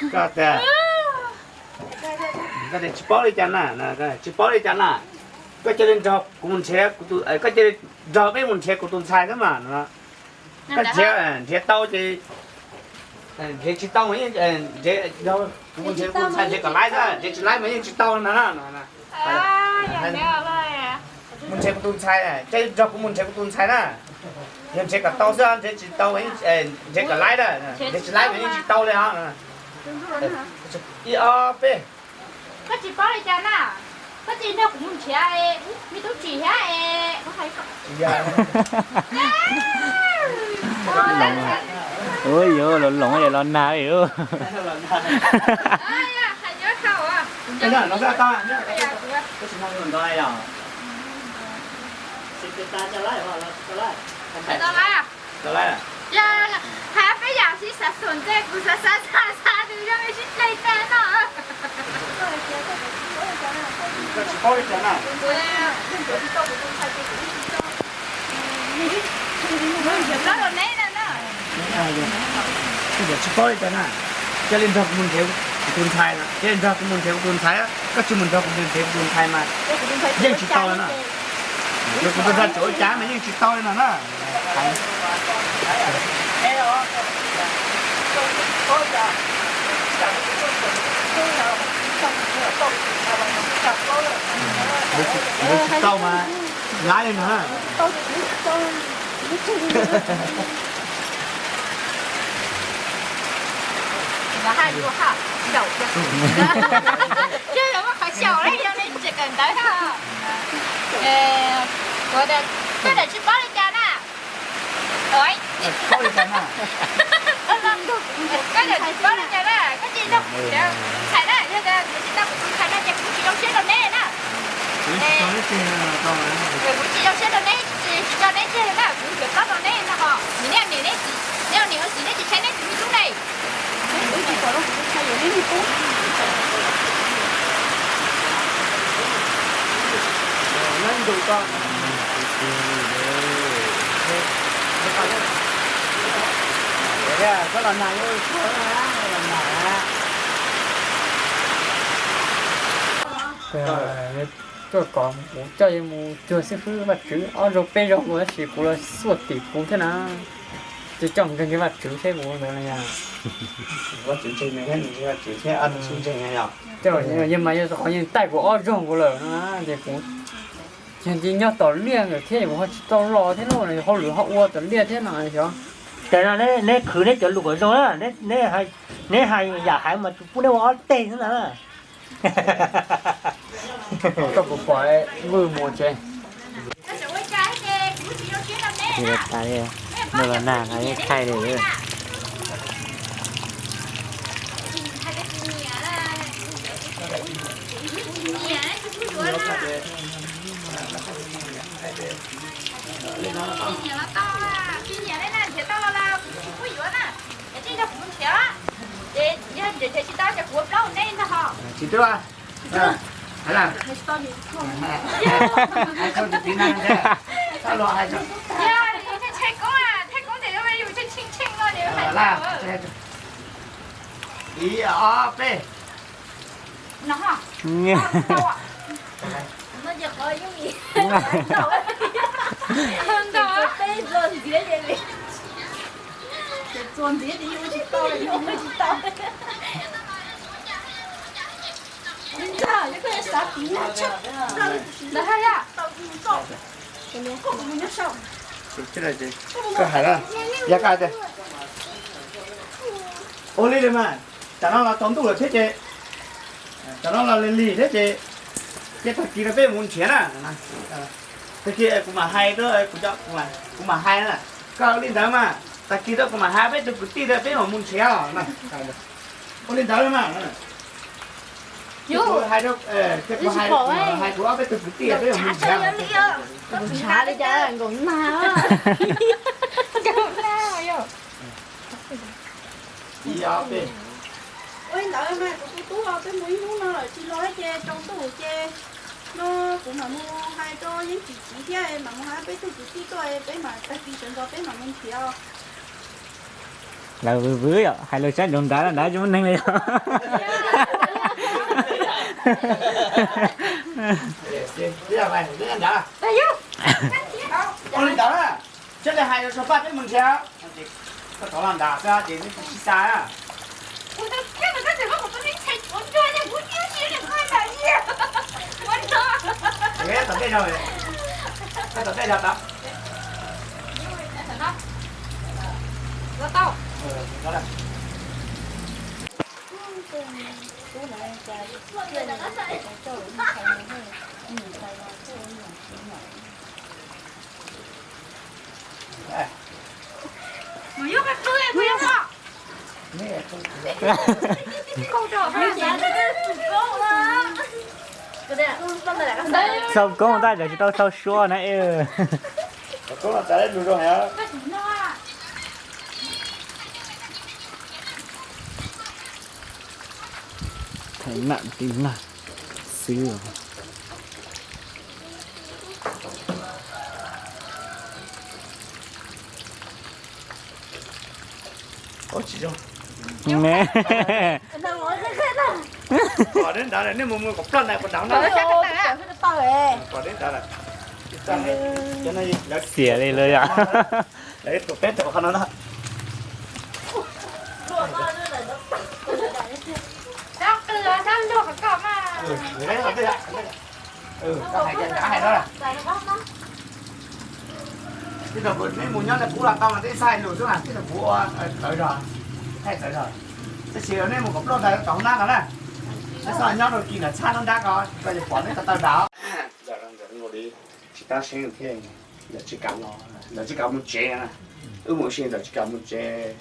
Koj tias, koj tias tsis paub li cas na, tsis paub li cas na, koj cia li nrog kuv mus nrhiav, koj cia li nrog peb mus nrhiav kuv tus ntxhais xwb mas. Koj nrhiav, nrhiav tau ces nrhiav tsis tau, kuv mus nrhiav kuv tus ntxhais nrhiav kom laib xwb, nrhiav tsis laib mas yeej tsis tau no na. Mus nrhiav kuv tus ntxhais, cia li nrog kuv mus nrhiav kuv tus ntxhais na. Yog nrhiav kom tau xwb, nrhiav tsis tau, nrhiav kom laib na, nrhiav tsis laib mas yeej tsis tau li os. Ib ob peb. Koj tsis paub li cas na, koj cia li nrog kuv mus nrhiav, me tub tsis thiab. Los loos, los loos los nag li. Hais peb yam sib xav xum ntej, kuv xav xav xav xav nws yog sib hle tag no. Tsis paub li cas na, cia li nrog kuv mus nrhiav kuv tus ntxhais, cia li nrog kuv mus nrhiav kuv tus ntxhais, koj tsis mus nrog kuv mus nrhiav kuv tus ntxhais mas yeej tsis tau li na. Kuv tus ntxhais tseem ua cas mas yeej tsis tau li no na. Tsis tau mas laib li no. Koj tsis paub li cas na. Koj tsis paub li cas na, koj cia li nrog kuv mus nrhiav kuv tus ntxhais na, yog tias kuv tsis tau kuv tus ntxhais no ces kuv tsis zoo siab rau neb na. Kuv tsis zoo siab rau neb, tsis tso neb tseg na, kuv yuav txob rau neb no ho, neb niam neb txiv, neb niam neb txiv neb tsis saib neb tus me tub ne. Koj los nag, los nag. Tuaj kom kuv coj yus mus cuag xib fwb Vaj Tswv ob zaug peb zaug mus tab sis kuv los xuaj tim kuv thiab na. Ces coj nkeeg nkeeg Vaj Tswv seb kuv ntawd no yog. Vaj Tswv ntseeg nws thiab, nws ntseeg Vaj Tswv thiab, ob tug sib ntseeg yog. Yog mas yog qhov yeej taij kuv ob zaug nkaus lawm no ces kuv yog nyob tom liaj ntawd thiab kuv ho tsis tau los thiab no, hauj lwm ho ua tom liaj thiab no xyov. Ces no neb khwv neb cov lus kom zoo na, neb hais yam hais mas tsuas pub neb ua ob teg xwb ntag na. Koj puas pom Vwj mus tsev? Ntuj los nag no yeej thaij li. Tsis twb hais lawm. Hais txog tus txiv neej thiab, txhob los hais txog. Ib ob peb. Txuas ntxiv ces yus tsis tau, yus tsis tau. Li ntag, yog koj xav tiv nag tshaj plaws. Ntawd haj yam tau tus txoj. Koj mus nyob saum. Koj hais, yog koj hais tias ua li li mas, tam no los tsaus ntuj lawm thiab ces, tam no los lig lig thiab ces, ces tag kis no peb mus nrhiav na. Tag kis kuv mam hais, kuv mam hais na. Koj ua li ntawd mas tag kis rau kuv mam hais peb tug kwv tij rau peb mam mus nrhiav os. Ua li ntawd mas. Kuv hais, hais kuv ob peb tug kwv tij peb mam mus nrhiav. Ntshav li cas nkaum nag. Ua li ntawd mas kuv tus tub los peb mus ib hnub no lawm tsis los ces tsaus ntuj ces no kuv mam mus hais rau Yeeb Tsim Txiv thiab mam mus hais peb tug kwv tij tuaj peb mam tag kis sawv ntxov peb mam mus nrhiav os. Lawv vwv vwv yom, hais lus sab nraud nrad nrad tsis muaj neeg li yom. Ua li ntawd, tsis li hais rau paj peb mus nrhiav, koj rov los nrad xwb ces neb sib xav na. Tom tej, tom tej, tom tej. Thauj koob tab sis tsis tau thauj suab na. Theem nam tij nag xwb. Xiam li lawm yom. Lawv ib tug peb tug qhov no na. Tej zaum kuv neb mus nyob ntawm kuv los tau mas tej xav hais lus xwb mas tej zaum kuv ua txawv zog, thaij txawv zog. Tab sis nej mus kom pluaj ntawd tom hoob nab no na, nej xav nyob rau kis nram txhab nruab nrab ko, koj yuav pom neb ko taw nrad. Tsis tab seeb thiab, lawv tsis kam los, lawv tsis kam mus tsev na. Wb mus ua si lawv tsis kam mus tsev.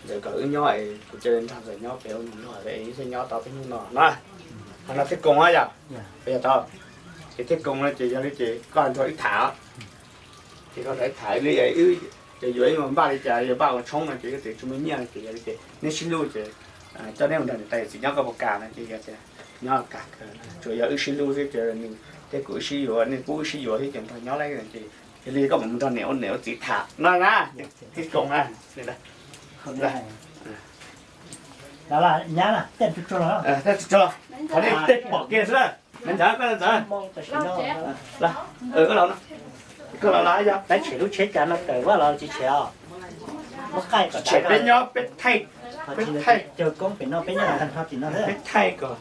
Ntawd kom wb nyob es kuv cia li nrog nkawd nyob pem ua nus luag es wb thiaj nyob tau peb hnub no na. Qhov no thiaj koom yom. Yog tau, ces thiaj koom no ces yog li ces koj nrog wb tham. Ces koj nrog wb tham li wb ces yuav ib npaj li cas, yuav npaj ua tshoob no ces wb tias tsis muaj nyiaj no ces yog li ces neb sib hlub ces coj neb mus nrog niam tais yawm txiv nyob koj puas kam no ces yog tias nyob kam kawg, tsuas yog wb sib hlub xwb ces nws thiab kuv wb sib yuav, nws pub wb sib yuav thiab ces nrog nyob lawm ces yog li koj mam mus nrog niam ua niam ua txiv tham no na. Thiaj koom na. Nyab na, tej tsuag tsuag los, tej pom kiag xwb na. Ntxawm, koj ntxawm, koj los los yog. Peb tshem lub tsheb cas no tawm vaj los tsis tshem os. Muab qaij kom tshem, peb nyob peb thaij, peb thaij, peb thaij kom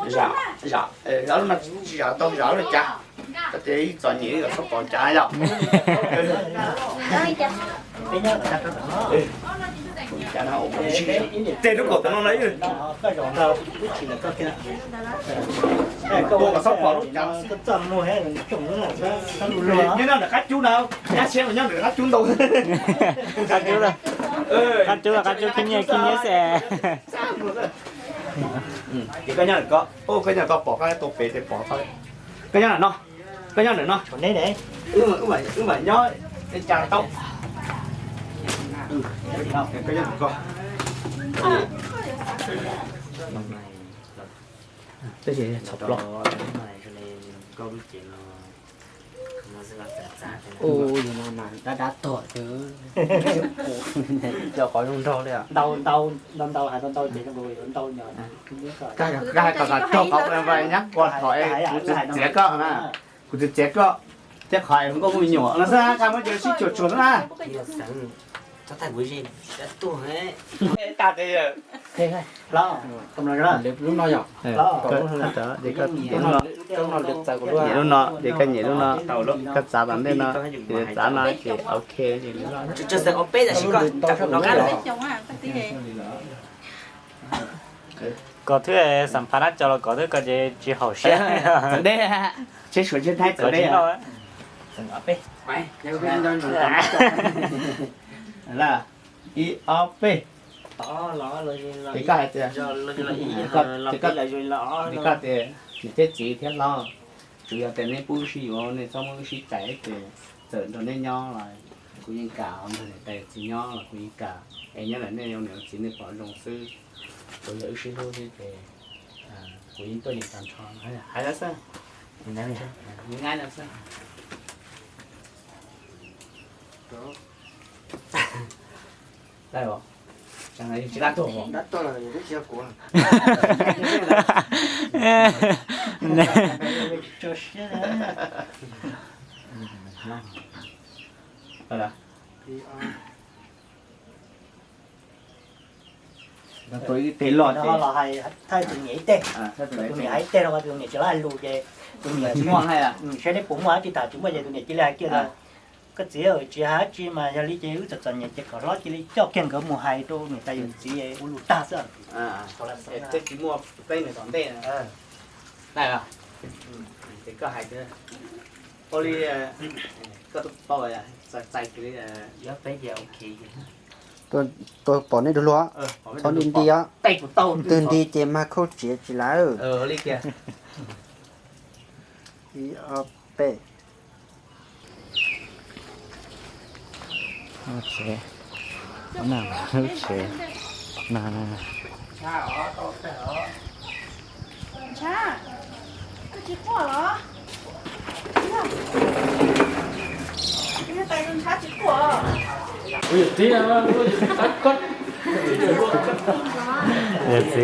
zam, zam, tsis zam tau zam li cas, tias ib txom nyem kom txhob pom cas yom. Tej lub kaum tau no na. Tua kom txhob pom lub cas. Nyob ntawm qab cub na, nyab siab mas nyob ntawm qab cub ntau. Qab cub, qab cub khib nyiab khib nyiab xwb. Ces koj nyob ntawm ko, koj nyob ntawm ko pom, koj tua pem ces pom. Koj nyob ntawm no, koj nyob ntawm no. Wb mam nyob li cas tau. Koj nyob ntawm ko. Txhob ploj. Ub, yus no mas dab dab tuag xwb. Cov qhov zoo nraug li. Ntau ntau, ntau ntau, hais ntau ntau ces zoo nkaus yuav ntau nyom. Kag kag kag rau qhov nyab kua thaum es kuv txiav koj na. Kuv txiav txiav koj thiab qhov es nkauj muaj me nyuam no xwb, koj muab cov sib cuam tsuag xwb na. Tag ces lub no yom. Lub no ces koj nyiam lub no, koj txav tom ntej no, ces txav no ces ok. Kom thwb xam phaj dab tso los kom thwb ko ces tsis haum siab. Txawv deb, tsheb Suav tsheb Thaib txawv deb. Ib ob peb. Ces koj hais tias, ces koj tias niam thiab txiv thiab hlob, tsuas yog tias nej pub wb sib yuav, nej txhob muab wb sib cais ces txawm nrog nej nyob los kuv yeej kam, nrog niam tais txiv nyob los kuv yeej kam. Es nyob ntawm nej ua niam ua txiv nej pom zoo xwb, tsuas yog wb sib hlub xwb ces kuv yeej tuaj nyiam tag nrho. Hais lawm xwb, nab xwb. Dai os. Tsis dab tuag, dab tuag los twb tsis yog kuv. Ib teg loj no los hais thaij tus niam ib teg. Tus niam hais ib teg no mas tus niam tsis hais lus ces tus niam tsis muaj, saib neb puas muaj dab tsi tham tsis muaj ces tus niam cia li hais kiag tias, koj txiv, tsis hais dab tsi mas yog li ces wb txom txom nyem ces kom hlob cia li coj kiag nkawd mus hais rau niam tais yawm txiv ua lus tag xwb. Tsis muaj peb nws tom ntej na. Koj hais, ua li, koj tau txais li, peb ces ok. Tuaj pom nej dua luag, txhob nti nti os. Twg nti ces mag khauj tsiav tsis lawm. Ib ob peb. Yawm txiv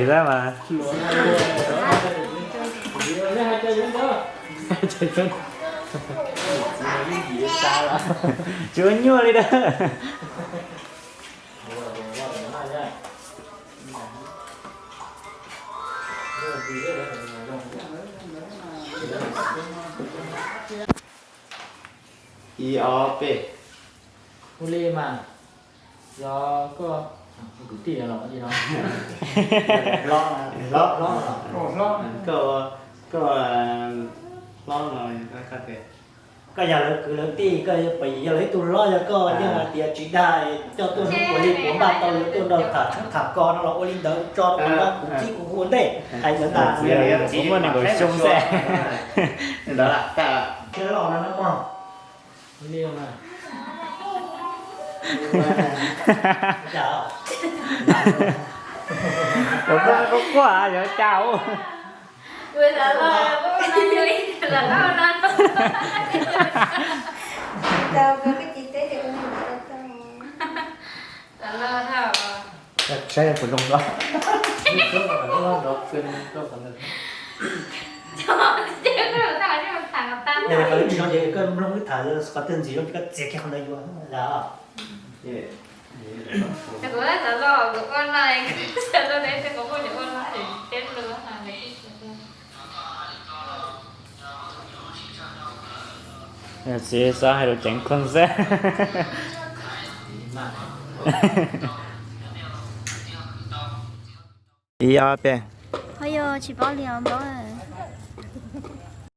xwb mas. Tsis ua nyuaj li dag. Ib ob peb. Ua li mas, yog koj kwv tij los li no, hlob, hlob, koj, koj hlob no, koj yog lawv kwv lawv tij, koj yog lawv ib tug hlob, yog koj yeej hais tias tsis dag, coj tuaj hnub puav li puav npaj tau lawv tuaj nrog tham tshoob tham kos no los ua li ntawd tso rau kuv txib kuv hu ua ntej. Hais ntawd tas. Kuv muaj nees nkaum xyoo xwb. Ntawd lawm tas. Siab loj no na pog. Ua li mas. Quaj quaj yog cas. Saib puas zoo. Tsis zoo ces koj mloog wb tham, qhov twg ntxim zoo ces koj txiav kiag qhov ntawd yuav. Txiv xav hais lus ceev kawg xwb. Ib ob peb. Ho yog tsis paub li os npawg.